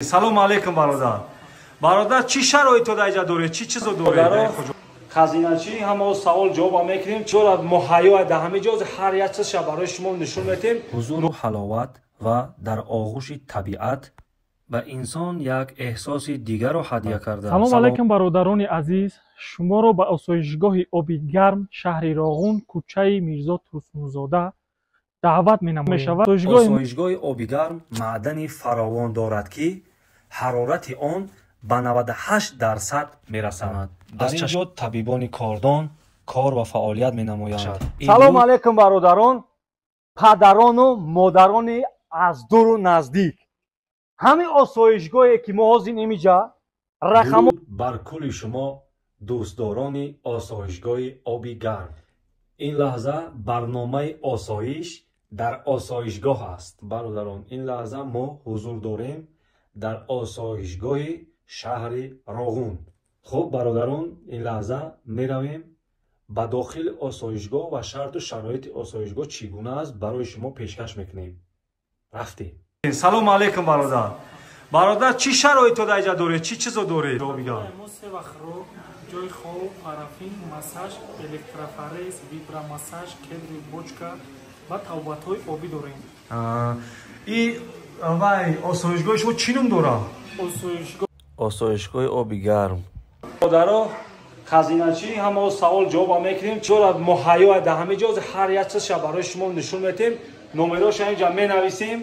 Салому алейкум, бародар. Бародар, чӣ шароито дар иҷа доред? Чӣ чизо доред? Хазиначӣ ҳама савол ҷавоб мекунем. Чора муҳайё дар ҳама ҷо, ҳар як чизша барои шумо нишон медиҳем. Ҳузуру ҳаловат ва дар оғӯши табиат ба инсон як эҳсоси дигарро ҳадя карда. Салом алайкум, бародарони азиз. Шуморо ба осоишгоҳи оби гарм, шаҳри Роғун, кӯчаи Мирзо Турсунзода даъват менамоем. Осоишгоҳи оби гарм маъдани фаровон дорад, ки ҳарорати он ба 98% мерасад. Дар ин ҷо табибони кордон кор ва фаъолият менамоянд. Салом алайкум, бародарон, падарону модарони аз дуру наздик. Ҳамин осоишгоҳе, ки мо ҳозир имиҷа рақам. Бар кулли шумо, дӯстдорони осоишгоҳи оби гарм. Ин лаҳза барномаи «Осоиш дар осоишгоҳ» аст. Бародарон, ин лаҳза мо ҳузур дорем дар осоишгоҳи шаҳри Роғун. Хуб, бародарон, ин лаҳза меравем ба дохили осоишгоҳ ва шарту шароити осоишгоҳ чӣ гуна аст, барои шумо пешкаш мекунем. Рафтем. Салому алейкум, бародар. Бародар, чӣ шароито дар иҷа доред? Чӣ чизо доред? Мо се вақт хӯрок, ҷои хоб, парафин, массаж, электрофорез, вибромассаж, кедровый бочка ва табобатҳои обӣ дорем. И вай осоишгоҳи шумо чӣ ном дорад? Осоишгоҳи оби гарм. Модаро, хазиначӣ ҳама савол ҷавоб мекунем. Чора муҳайё дар ҳама ҷо, ҳар як чизша барои шумо нишон медиҳем. Номероша инҷа менависем,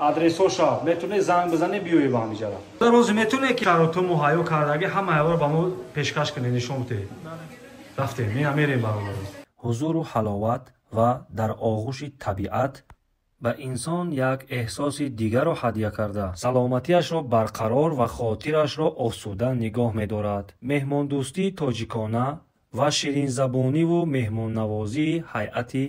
адресоша, метавонед занг бизанед, биёед ба ҳамиҷара. Рӯз метавонед, ки шароито муҳайё кардаги ҳамаро ба мо пешкаш кунед, нишон бидиҳед. Рафтем, мена мерем, бародар. Ҳузуру ҳаловат ва дар оғӯши табиат ба инсон як эҳсоси дигарро ҳадя карда, саломатиашро барқарор ва хотирашро осуда нигоҳ медорад. Меҳмондӯстии тоҷикона ва ширинзабониву меҳмоннавозии ҳайати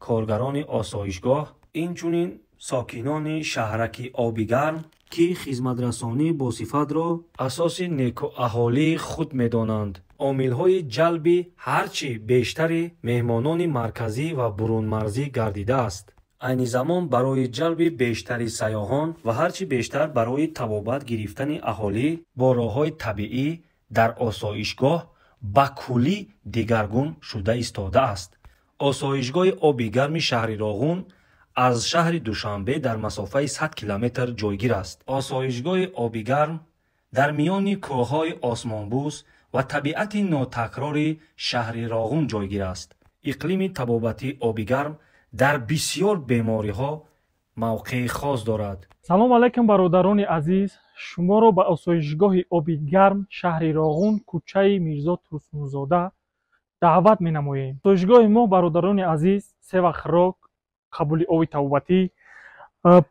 коргарони осоишгоҳ, инчунин сокинони шаҳраки оби гарм, ки хизматрасонии босифатро асоси некуаҳолии худ медонанд, омилҳои ҷалби ҳар чӣ бештари меҳмонони марказӣ ва бурунмарзӣ гардидааст. Айни замон барои ҷалби бештари сайёҳон ва ҳар чӣ бештар барои табобат гирифтани аҳолӣ бо роҳҳои табиӣ дар осоишгоҳ ба куллӣ дигаргун шуда истодааст. Осоишгоҳи оби гарми шаҳри Роғун аз шаҳри Душанбе дар масофаи 100 километр ҷойгир аст. Осоишгоҳи оби гарм дар миёни кӯҳҳои осмонбӯс ва табиати нотакрори шаҳри Роғун ҷойгир аст. Иқлими табобатии оби гарм дар бисёр бемориҳо мавқеи хос дорад. Салом алайкум, бародарони азиз. Шуморо ба осоишгоҳи оби гарм, шаҳри Роғун, кӯчаи Мирзо Турсунзода даъват менамоем. Осоишгоҳи мо, бародарони азиз, се вақт хӯрок, қабули оби табобатӣ,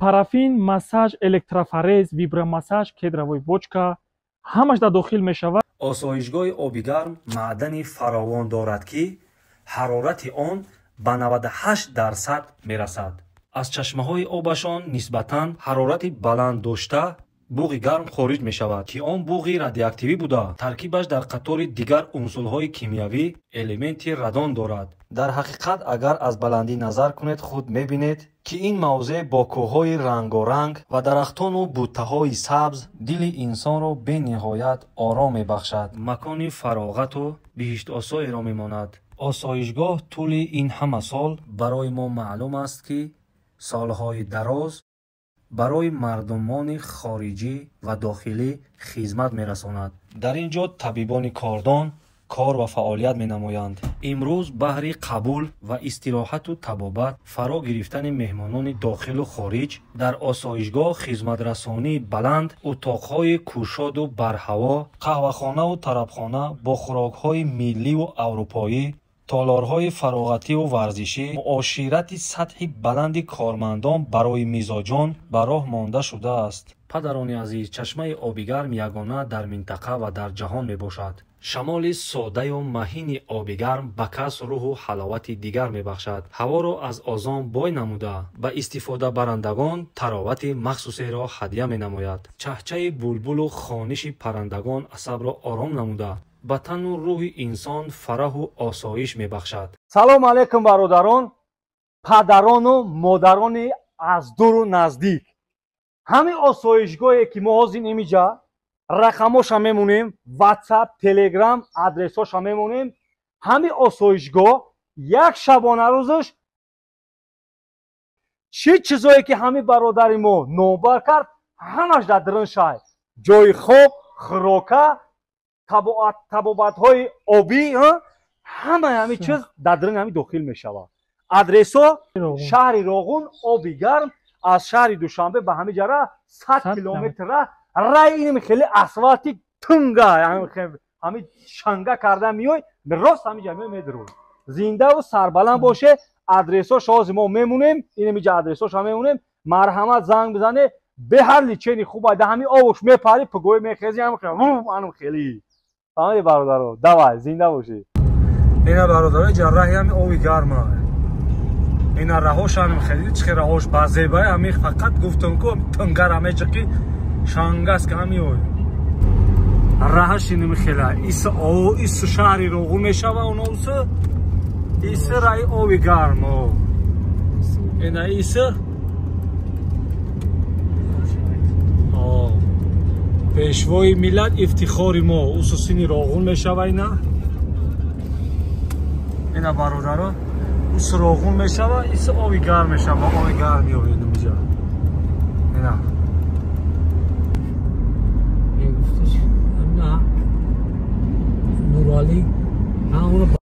парафин, массаж, электрофорез, вибромассаж, кедровый бочка ҳамаш дар дохил мешавад. Осоишгоҳи оби гарм маъдани фаровон дорад, ки ҳарорати он ба 98% мерасад. Аз чашмаҳои обашон нисбатан ҳарорати баланд дошта, буғи гарм хориҷ мешавад, ки он буғи радиоактивӣ буда, таркибаш дар қатори дигар унсурҳои кимиёвӣ элементи радон дорад. Дар ҳақиқат, агар аз баландӣ назар кунед, худ мебинед, ки ин мавзеъ бо кӯҳҳои рангоранг ва дарахтону буттаҳои сабз дили инсонро бениҳоят ором мебахшад, макони фароғату биҳиштосоеро мемонад. Осоишгоҳ тӯли ин ҳама сол барои мо маълум аст, ки солҳои дароз барои мардумони хориҷӣ ва дохилӣ хизмат мерасонад. Дар ин ҷо табибони кордон кор ва фаъолият менамоянд. Имрӯз баҳри қабул ва истироҳату табобат фаро гирифтани меҳмонони дохилу хориҷ дар осоишгоҳ хизматрасонии баланд, утоқҳои кушоду барҳаво, қаҳвахонаву тарабхона бо хӯрокҳои милливу аврупоӣ, толорҳои фароғативу варзишӣ, муоширати сатҳи баланди кормандон барои мизоҷон ба роҳ монда шудааст. Падарони азиз, чашмаи оби гарм ягона дар минтақа ва дар ҷаҳон мебошад. Шамоли содаю маҳини оби гарм ба кас рӯҳу ҳаловати дигар мебахшад, ҳаворо аз озон бой намуда, ба истифодабарандагон таровати махсусеро ҳадя менамояд. Чаҳчаи булбулу хониши паррандагон асабро ором намуда, ба тану рӯҳи инсон фараҳу осоиш мебахшад. Салому алайкум, бародарон, падарону модарони аз дуру наздик. Ҳамин осоишгоҳе ки мо ҳозир имиҷа рақамоша мемонем, WhatsApp, Telegram, адресоша мемонем. Ҳамин осоишгоҳ як шабонарӯзаш чӣ чизое ки ҳамин бародари мо номбар кард, ҳамаш дар дарун шай. Ҷои хоб, хӯрока, табобатҳои обӣ, ҳамаи ҳамин чиз дар дарун ҳамин дохил мешавад. Адресо шаҳри Роғун, оби гарм, аз шаҳри Душанбе ба ҳамин ҷара 100 километра рай, инам хеле асфалти тунга, ҳамин шанга карда миёй, рост ҳамин ҷа медурӯй. Зиндаву сарбаланд боше. Адресош ҳозир мо мемонем, инамиҷа адресоша мемонем. Марҳамат, занг бизане. Беҳар лечение хуба, да ҳамин овуш мепари, пугои мехези, анам хели. Фаҳмиди, бародаро? Давай, зинда бошӣ. Ина, бародаро, ҷарраҳи ҳами оби гарма. Ина раҳош ҳамин хели, чӣ раҳош базебай, ҳами фақат гуфтам ку тунгара мечиқи, шангас ки ҳами ой. Раҳаш инами хела. Ис о ис шаҳри Роғун мешава, оно усы. Ис раи оби гарм. Ина ис пешвои миллат, ифтихори мо, усусини Роғун мешава. Ина, бародаро, ус Роғун мешава, ис оби гарм мешава, оби гарм меояд инҷа.